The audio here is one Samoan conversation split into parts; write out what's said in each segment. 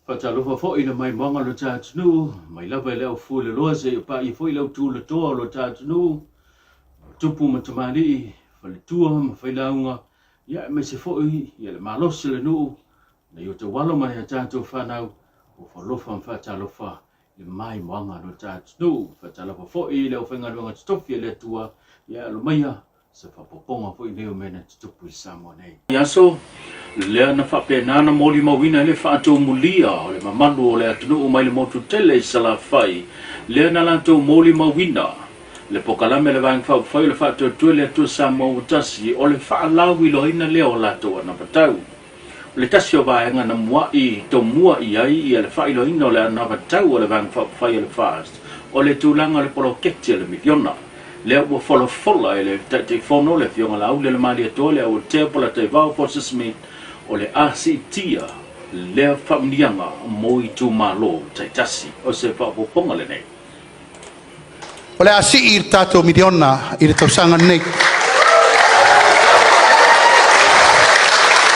Faatalofa foi i le maimoaga o lo ta atunuu, mai lava i le aufueloloa seia paia foi le autulatoa o lo ta atunuu, o tupu ma tamalii, faletua ma failauga, ia aemaise foi ia le malosi o le nuu, nai o outou alo ma nai a tatou fanau, ua falofa ma faatalofa i le maimoaga o lo ta atunuu. Faatalofa foi i le aufaigaluega totofi a le Atua, ia alo maia se faaopoopoga foi nei o mea na tutupu i Samoa nei. I aso lea na faapena na molimauina ai le faatumulia o le mamalu o le atunuu mai le motu tele i Salafai, lea na latou molimauina le pokalame a le Vaega Faaupufai o le Faatuatua i le Atua Samoa ua Tasi, o le faalauiloaina lea o latou anavatau. O le tasi o vaega na mua'i tomua i ai ia le faailoaina o le anavatau a le Vaega Faaupufai o le FAST, o le tulaga o le poloketi o le miliona. Lea ua folafola e le Taitaifono, le Afioga Laaulialemalietoa Leauatea Polataivao Fosi Smith, o le a siitia lea faamanuiaga mo itumalo taitasi. O se faaopoopoga lenei. O le a sii le tatou miliona i le tausaga lenei.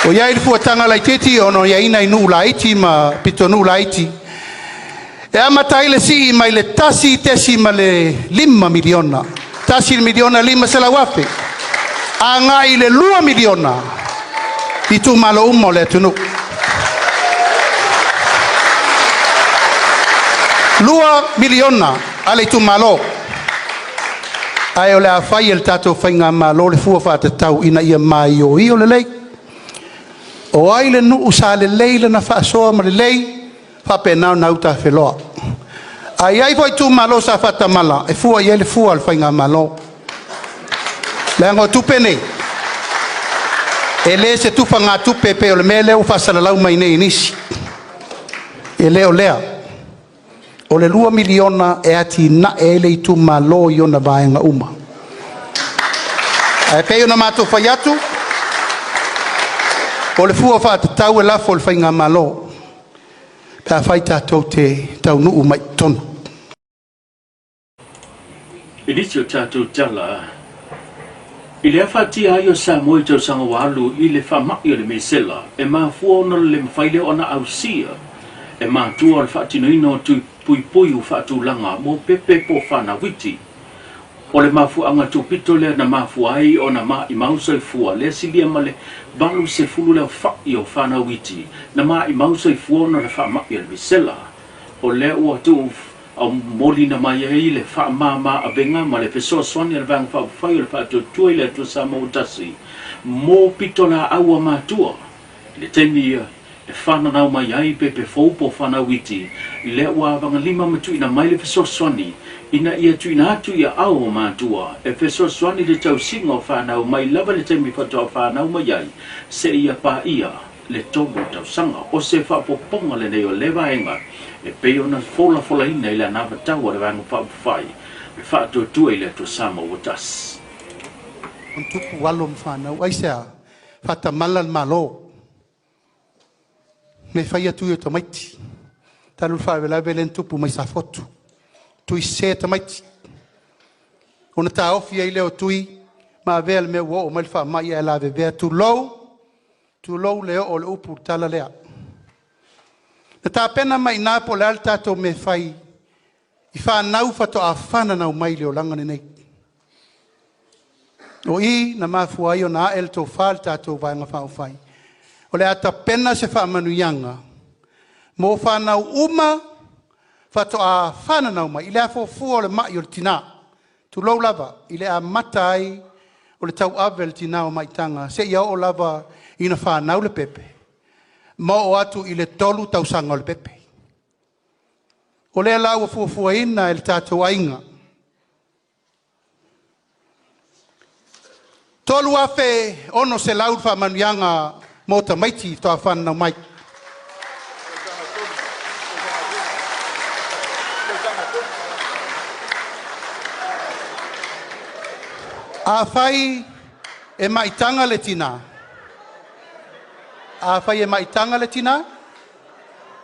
Ua i ai le fuataga laitiiti ona o i ai nai nuu laiti ma pitonuu laiti e amata ai le sii mai le 1.5 miliona, $1,500,000, agai i le 2 miliona i itumalo uma o le atunuu. 2 miliona a le itumalo. Ae o le a fai e le tatou faigamalo le fua faatatau ina ia maioio lelei. O ai le nuu sa lelei lana faasoa ma lelei faapena ona autafeloa. A i ai foi itumalo sa faatamala, e fua i ai le fua a le faigamalo. Leaga o tupe nei, e le se tufagatupe pei o le mea lea ua faasalalau mai nei e nisi. E le o lea. O le 2 miliona e atinae ai le itumalo i ona vaega uma. Ae pei ona matou fai atu, o le fua faatatau e lafo i le faigamalo pe afai tatou te taunuu mai i totonu. I nisi o tatou tala, i le afatia ai o Samoa i tausaga ua alu i le faamai o le misela, e mafua ona le mafai lea ona ausia e matua o le faatinoina o tui puipui ua faatulaga mo pepe po o fanau iti. O le mafuaaga tupito lea na mafua ai ona maimau soifua lea silia ma le 80 le aofai o fanau iti na maimau soifua ona o le faamai o le misela. O lea ua tuu momoliina mai ai le faamama avega ma le fesoasoani a le Vaega Faaupufai o le Faatuatua i le Atua Samoa ua Tasi mo pitolaau a matua i le taimi e fananau mai ai pepe fou po o fanau iti, lea ua avagalima ma tuuina mai le fesoasoani ina ia tuuina atu i aao o matua e fesoasoani i le tausiga o fanau mai lava le taimi faatoa fanau mai ai seia paia le 3 tausaga. O se faaopoopoga lenei o lea vaega e pei ona folafolaina i le anavatau a le Vaega Faaupufai e Faatuatua i le Atua Samoa ua Tasi. Tupu alo ma fanau, aisea? Faatamala le Malo. Me faia tui o tamaiti. Talu le faalavelave lea na tupu mai Safotu. Tui sese tamaiti. Ona taofi ai lea o tui ma avea le mea ua oo mai le faamai ae lavevea, tulou, tulou le oo o le upu i le tala lea. Na tapena mai i ina po o le a le tatou mea e fai i fanau faatoa fananau mai i le olaga lenei. O i na mafua ai ona ae le tofa i le tatou Vaega Faaupufai, o le a tapena se faamanuiaga mo fanau uma faatoa fananau mai i le afuafua o le mai o le tina, tulou lava, i le amata ai o le tauave e le tina o maitaga seia oo lava ina fanau le pepe ma oo atu i le 3 tausaga o le pepe. O lea la ua fuafuaina e le tatou aiga, $3,600 le faamanuiaga mo tamaiti faatoa fananau mai. Afai e maitaga le tina, afai e maitaga le tina,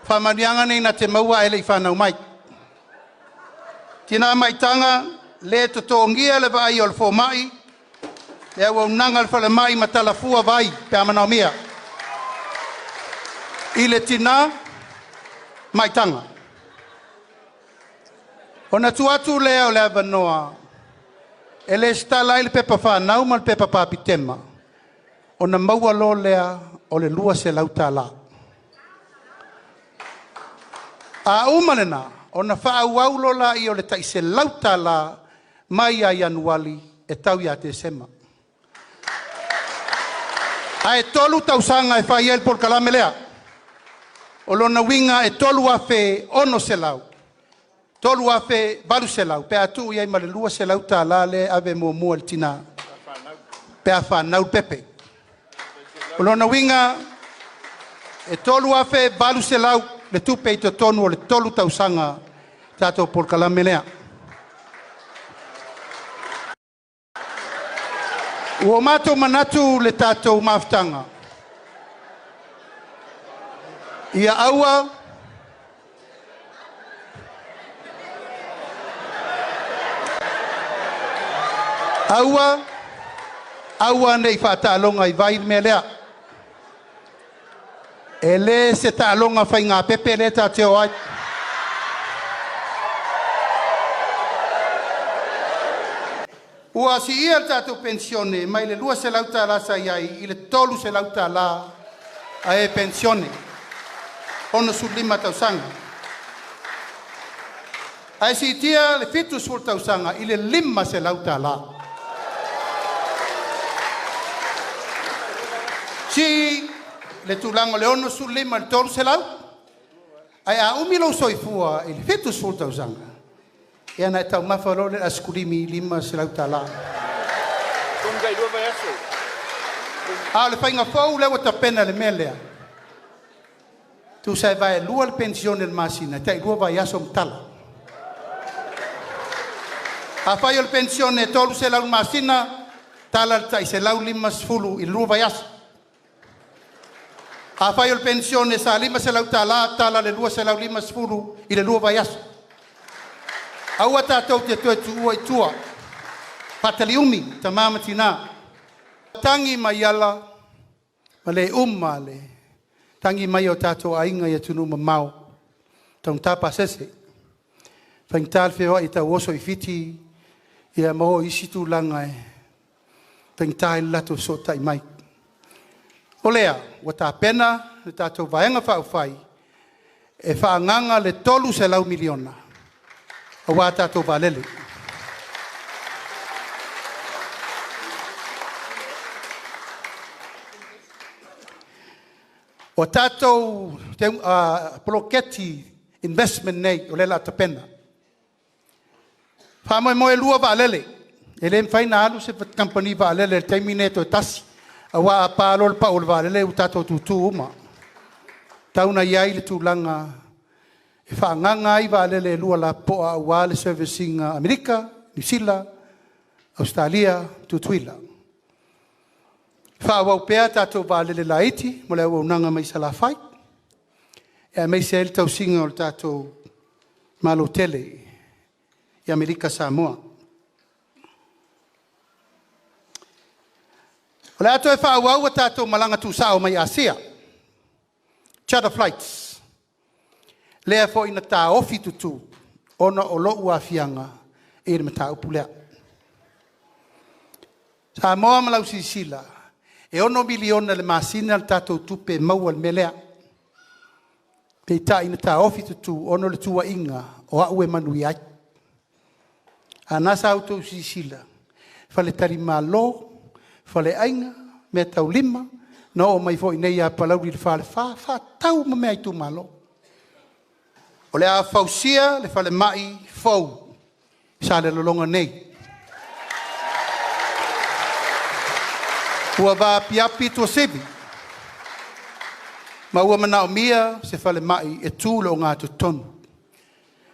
faamanuiaga nei na te maua ae le i fanau mai. Tina maitaga, le totogia le vaaia o le fomai, le auaunaga a le falemai ma talafua vai pe a manaomia. I le tina, maitaga. Ona tuu atu lea o le avanoa e lesitala ai le pepa fanau ma le pepa papitema, ona maua loa lea o le $200. A uma lena, ona faaauau loa lea o le tai $100 mai ia Ianuali e tau ia Tesema. Ae 3 tausaga e fai ai le polokalame lea. O lona uiga e $3,600, $3,800 pe a tuu i ai ma le $200 lea e ave muamua i le tina pe a fanau le pepe. O lona uiga e $3,800 le tupe i totonu o le 3 tausaga tatou polokalame lea. Ua matou manatu le tatou mafutaga, ia aua aua aua ne i faataaloga i vai le mea lea. E le se taaloga faigapepe lea tatou te o ai. Ua siia le tatou penisione mai le $200 sa i ai i le $300 a e penisione 65 tausaga. Ae siitia le 70 tausaga i le $500. Sii le tulaga o le 65 i le 300, ae a umi lou soifua i le 70 tausaga, ia ona e taumafa loa lea i le asikulimi i le $500. A o le faiga fou lea ua tapena i le mea lea, tusa e vaelua le penisione i le masina, e tai 2 vaiaso ma tala. Afai o le penisione e $300 i le masina, tala le tai $150 i le 2 vaiaso. Afai o le penisione sa $500, tala le $250 i le 2 vaiaso. Aua tatou te toe tuua i tua. Faataliumi, tama ma tina. Tagi mai ala ma le uma le tagi mai o tatou aiga i atunuu mamao, taugata pasese, faigata le feoai e tau oso i Fiti ia ma oo i isi tulaga e faigata ai le latou fesootai mai. O lea ua tapena le tatou Vaega Faaupufai e faaagaaga le $300 miliona aua tatou vaalele. O tatou poloketi investment nei o lea o le a tapena. Faamoemoe e 2 vaalele, e le mafai ona alu se kamupani vaalele i le taimi lenei toe tasi, aua a pa loa le pau o le vaalele ua tatou tutu uma. E tatau ona i ai le tulaga e faaagaaga ai vaalele e 2 lapopoa aua le service ina o Amerika, Niu Sila, Ausetalia, Tutuila. Faaauau pea tatou vaalele laiti mo le auaunaga mai Salafai, aemaise ai le tausiga o le tatou Malo tele i Amerika Samoa. O le a toe faaauau a tatou malaga tuusao mai Asia, charter flights, lea foi na taofi tutu ona o lou aafiaga i le mataupu lea. Samoa ma lau silasila, e $6 miliona i le masina le tatou tupe e maua i le mea lea. Peitai na taofi tutu ona o le tuuaiga o au e manuia ai. A o lena sa outou silasila, faletalimalo, faleaiga, meataulima, na oo mai foi i inei ia Palauli le Falefa, faatau uma mea a itumalo. O le a fausia le falemai fou i Salelologa nei. Ua vaapiapi Tuasivi ma ua manaomia se falemai e tu i le ogatotonu,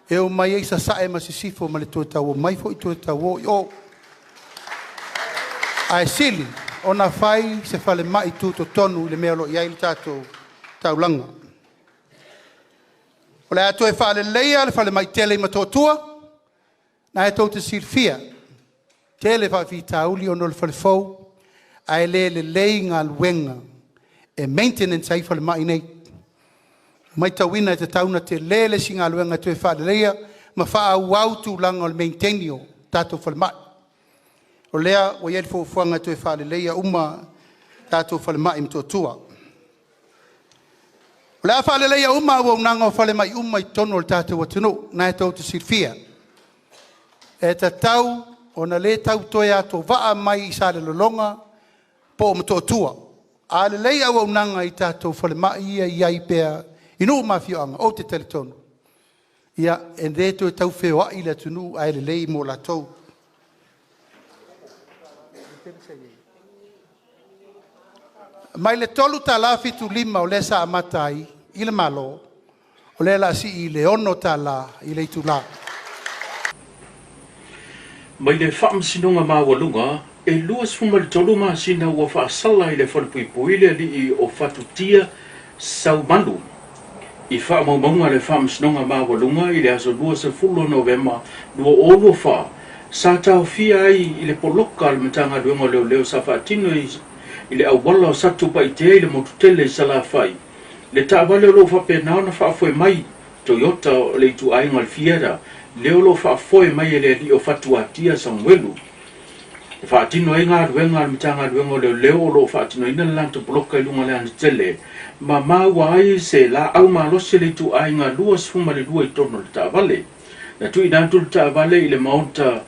e omai ai Sasae ma Sisifo ma le toe tau omai foi toe tau o i o. Ae sili ona fai se falemai tutotonu i le mea o lo o i ai le tatou taulaga. O le a toe faaleleia le falemai tele i Motootua, lena tou te silafia, e tele faafitauli ona o le fale fou ae le lelei galuega e maintenance ai falemai nei. Matauina e tatau ona tele le isi galuega e toe faaleleia ma faaauau tulaga o le maintain o tatou falemai. O lea ua i ai le fuafuaga e toe faaleleia uma tatou falemai i Motootua. O le a faaleleia uma auaunaga o falemai uma i totonu o le tatou atunuu, o lena tou te silafia. E tatau ona le tau toe atovaa mai i Salelologa po o Motootua. A lelei auaunaga i tatou falemai ia e i ai pea i nuu ma afioaga, ou te talitonu e le toe tau feoai le atunuu ae lelei mo latou. Mai le $3.75 o lea sa amata ai i le Malo, o lea o le a sii i le $6 i le itula. Mai le Faamasinoga Maualuga, e 23 masina ua faasala i le falepuipui le alii o Fatutia Saumalu. I faamaumauga a le Faamasinoga Maualuga i le aso 20 o Novema 2024, sa taofia ai i le poloka a le Matagaluega o Leoleo sa faatino i le auala o Satupaitea i le motu tele i Salafai, le taavale o lo o faapena ona faafoe mai Toyota o le ituaiga o le Fiera, lea o lo o faafoe mai e le alii o Fatuatia Samuelu. E faatino ai galuega a le Matagaluega o Leoleo o lo o faatinoina le latou poloka i luga o le alatele ma maua ai se laau malosi o le ituaiga 22 i totonu o le taavale. Na tuuina atu le taavale i le maota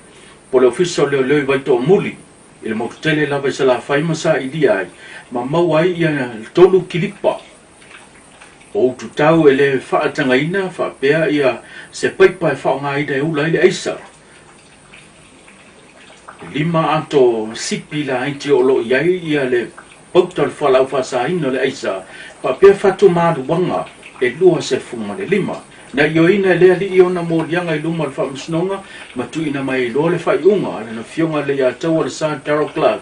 po o le Ofisa o Leoleo i Vaitoomuli i le motu tele lava i Salafai ma sailia ai ma maua ai ia 3 kilipa o ututau e le faatagaina faapea ia se paipa e faaaogaina e ula ai le aisa. 5 ato sipi laiti o lo o i ai ia le pauta o le fualaau faasaina o le aisa faapea fatumaluaga e 25. Na ioeina e le alii ona moliaga i luma o le faamasinoga ma tuuina mai ai loa le faaiuga a lana afioga i le Leiataua le Sir Darrell Clark,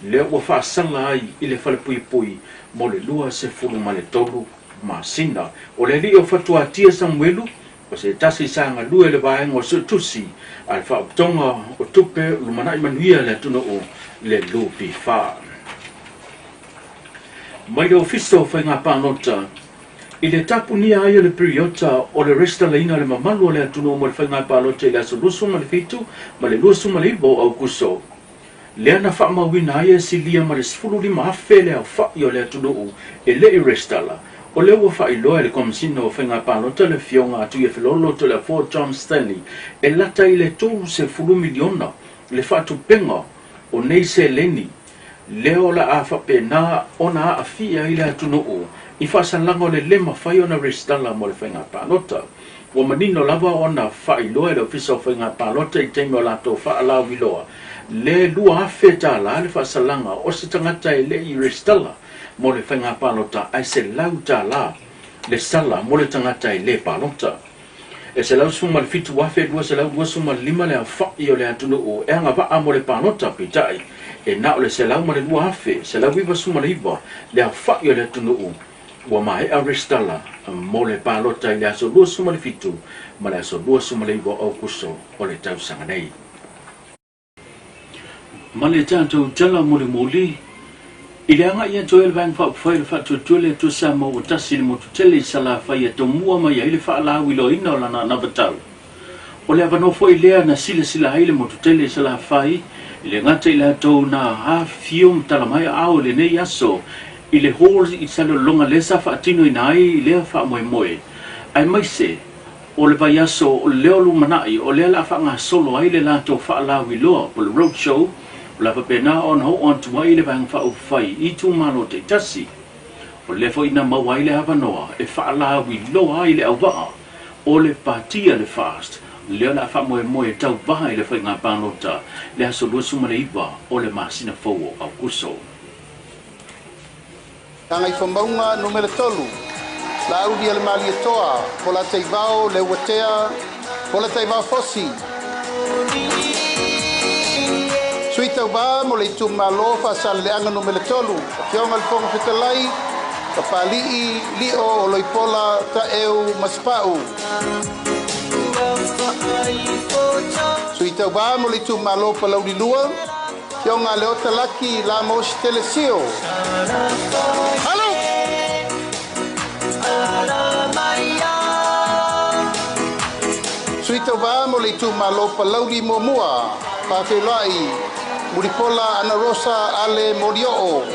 lea ua faasala ai i le falepuipui mo le 23 masina. O le alii o Fatuatia Samuelu, o se tasi sa galue i le vaega o Suetusi a le Faapotopotoga o Tupe Lumanai Manuia a le Atunuu, le LUPF. Mai le Ofisa o Faiga Palota, i le tapunia ai o le piriota o le resitalaina o le mamalu o le atunuu mo le faiga palota i le aso 27 ma le 29 o Aukuso, lea na faamauina ai e silia ma le 15,000 le aofai o le atunuu e le i resitala, o lea ua faailoa e le Komesina o Faiga Palota le Afioga a Tuiafelolo Toleafoa John Stanley e lata i le 30 miliona le faatupega o nei seleni lea o le a faapena ona aafia ai le atunuu i faasalaga o le le mafai ona resitala mo le faiga palota. Ua manino lava ona faailoa e le Ofisa o Faiga Palota i taimi o latou faalauiloa le $2,000 le faasalaga o se tagata e le i resitala mo le faiga palota ae $100 le sala mo le tagata e le palota. E 117,225 le aofai o le atunuu e agavaa mo le palota, peitai e na o le 102,199 le aofai o le atunuu ua maea resitala mo le palota i le aso 27 ma le aso 29 o Aukuso o le tausaga nei. Ma le tatou tala mulimuli, i le agai atu ai o le Vaega Faaupufai o le Faatuatua le Atua Samoa ua tasi i le motu tele i Salafai e tomua mai ai le faalauiloaina o lana anavatau. O le avanoa foi lea na silasila ai le motu tele i Salafai e le gata i latou na afifio ma tala mai aao i lenei aso i le hall i Salelologa lea sa faatinoina ai lea faamoemoe, aemaise o le vaiaso o lea o lumanai o lea o le a faagasolo ai le latou faalauiloa po o le road show o le a faapena ona oo atu ai le Vaega Faaupufai i itumalo taitasi. O lea foi na maua ai le avanoa e faalauiloa ai le auvaa o le Pati a le FAST lea o le a faamoemoe e tauvaha i le faiga palota le aso 29 o le masina fou o Aukuso. Gagaifomauga Nu.3, Laaulialemalietoa, Polataivao Leuatea, Polataivao Fosi. Sui Tauva mo le Itumalo Faasaleleaga Nu.3, Afioga i le Fofoga Fetalai, Papali'i Lio Oloipola Taeu Masepau. Sui Tauva mo le Itumalo Palauli 2, Afioga Leota Laki Lamos Telesio. Alo! Sui Tauva mo le Itumalo Palauli Muamua, Faafeiloai Mulipola Anarosa Ale Molioo.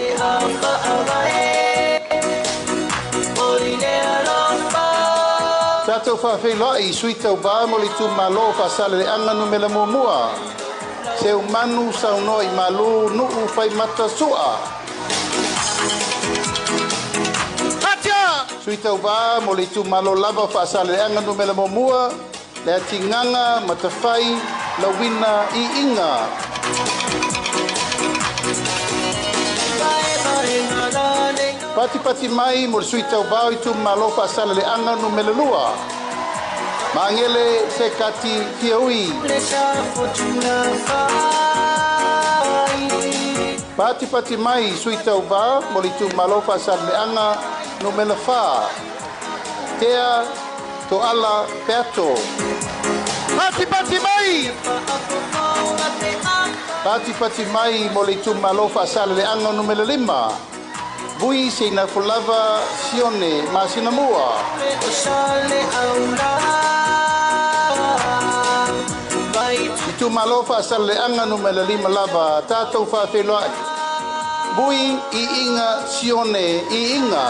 Tatou faafeiloai i Sui Tauva mo le Itumalo o Faasaleleaga Numera Muamua, Seumanu Saunoa i Malu Nuu Faimata Sua. Sui Tauva mo le Itumalo lava o Faasaleleaga Numera Muamua, Leatigaga Matafai Lauina Iiga. Patipati mai mo le Sui Tauva o Itumalo Faasaleleaga Numera 2, Magele Sekati Fiaui. Patipati mai Sui Tauva mo le Itumalo Faasaleleaga Numera 4, Tea Toala Peato. Patipati mai! Patipati mai mo le Itumalo Faasaleleaga Numera 5, Vui Seinafulava Sione Masinamua. Itumalo Faasaleleaga Numera 5 lava, tatou faafeiloai Vui Iiga Sione Iiga.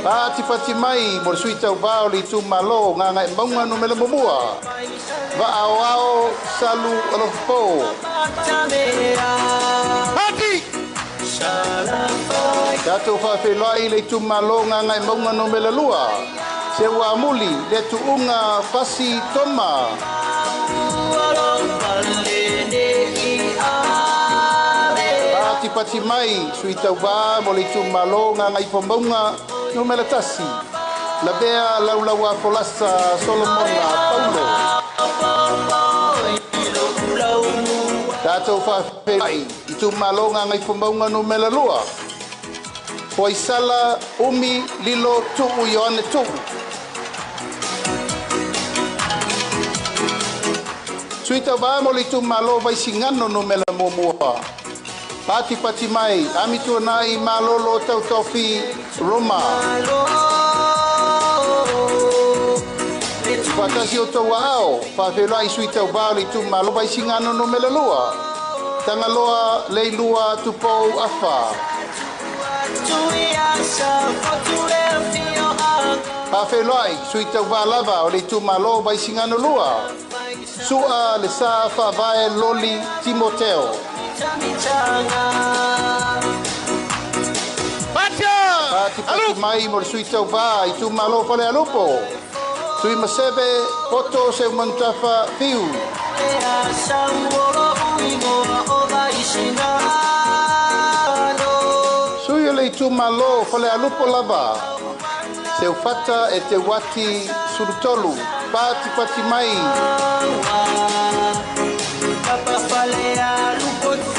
Patipati mai mo le Sui Tauva o le Itumalo Gagaemauga Numera 1, Vaaoao Salu Alofapo. Tatou faafeiloai le Itumalo Gagaemauga Numera 2, Seuamuli le Tuuga Fasi Toma. Patipati mai Sui Tauva mo le Itumalo Gagaifomauga Numera 1, Lavea Laulaua Folasa Solomona Paulo. Tatou faafeiloai Itumalo Gagaifomauga Numera 2, Foaisala Umi Lilo Tuu Ioane Tuu. Sui Tauva mo le Itumalo Vaisigano Numera 1, Patipati mai Amituanai Malolo Tautofi Roma. Faatasi o tou aao, faafeiloai Sui Tauva o le Itumalo Vaisigano Numera 2, Tagaloa Leilua Tupou Afa. Faafeiloai Sui Tauva lava o le Itumalo Vaisigano 2, Sua Le Sa Faavae Loli Timoteo. Patipati mai mo le Sui Tauva Itumalo Falealupo, Sui Maseve Poto Seumanutafa Fiu. Sui o le Itumalo Falealupo lava, Seufata e Te Wati Surutolu. Patipati mai.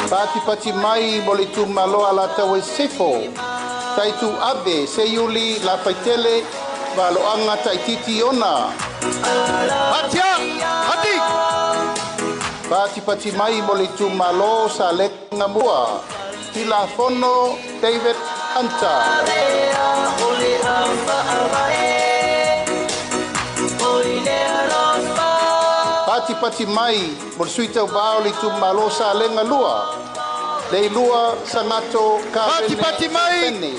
Patipati mai mo le Itumalo Alataua i Sisifo, Taitu Ave Seiuli Lafaitele Valoaga Taititi Ona. Patipati mai mo le Itumalo Salega Mua, Tilafono David Hunter. Patipati mai mo le Sui Tauva o le Itumalo Salega 2, Leilua Sagato Karene Pene.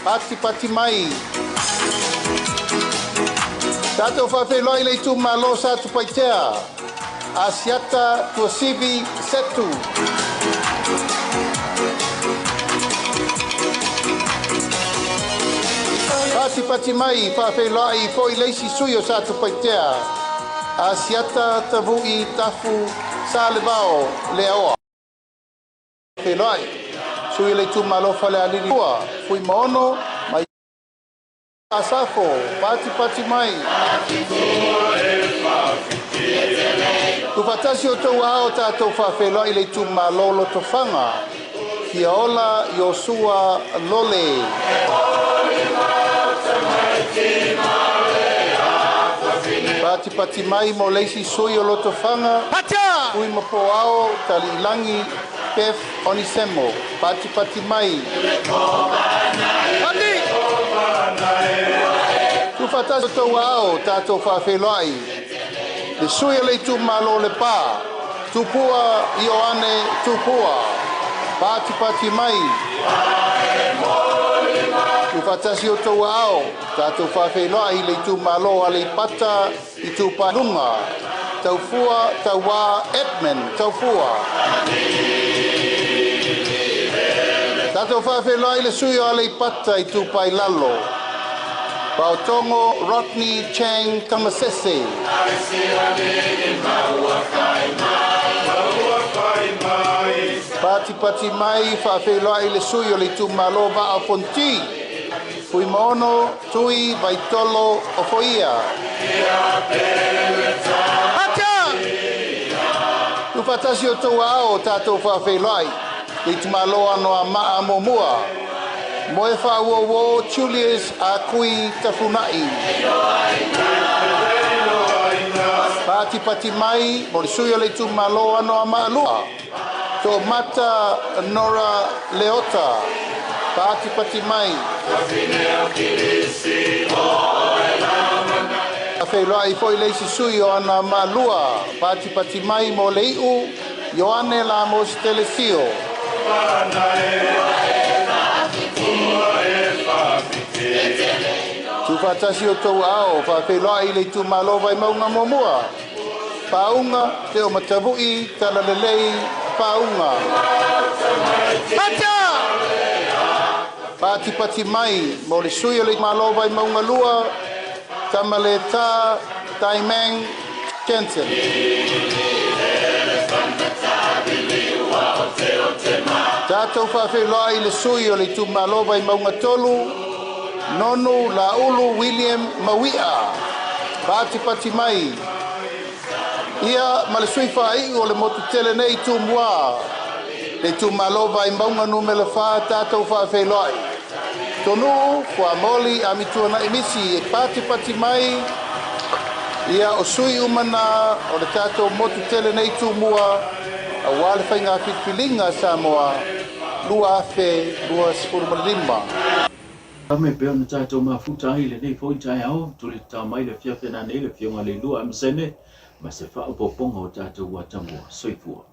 Patipati mai. Tatou faafeiloai le Itumalo Satupaitea, Asiata Tuasivi Setu. Patipati mai faafeiloai foi le isi sui o Satupaitea, Asiata Tavu'i Tafu Salevao Leaoa. Feiloai Sui le Itumalo Falealili 2, Fuimaono mai Asafo. Patipati mai. Tufatasi o tou aao, tatou faafeiloai le Itumalo Lotofaga, Fiaola Iosua Lole. Patipati mai mo le isi sui o Lotofaga, Ui Mapoao Taliilangi Pef Onisemo. Patipati mai. Tuufaatasi outou aao tatou faafeiloai le sui o le itumalo o Lepa, Tupua Ioane Tupua, patipati mai. Tuufaatasi outou aao tatou faafeiloai le itumalo o Aleipata Itupa i Luga, Taufua Tauā Edmund Taufua. Tatou faafeiloai le sui o Aleipata Itupa i Lalo, Paotogo Rodney Chang Tamasese. Patipati mai faafeiloai le sui o le itumalo Vaa o Fonoti, Fuimaono Tui Vaitolo Ofoia. Ata! Tuufaatasi outou aao tatou faafeiloai le itumalo Anoamaa Muamua, Moe Faauouo Julius Akui Tafunai. Patipati mai mo le sui o le itumalo Anoamaa 2, Toomata Nora Leota. Patipati mai. Feiloai foi le isi sui o Anoamaa 2, patipati mai mo le iu Ioane Lamos Telesio. Tuufaatasi outou aao faafeiloai le itumalo Vaimauga Muamua, Paauga Te Omatavui Talalelei Paauga. Ata! Patipati mai mo le sui o le Malo Vaimauga 2, Tamaleta Taimang Jensen. Tatou faafeiloai le sui o le itumalo Vaimauga 3, Nonu Laulu William Mauia. Patipati mai ia ma le sui faaiu o le motu tele nei Tumua, le itumalo Vaimauga numera 4, tatou faafeiloai. Tonuu Fuamoli Amituanai Misi e patipati mai ia o sui uma na o le tatou motu tele nei Tumua auā le faiga filifiliga a Samoa 2025. Ame pea ona tatou mafuta ai i lenei foi taeao, tuli tatao mai le afiafi nanei le Afioga Leilua Emasene ma se faaopoopoga o tatou atamua. Soifua.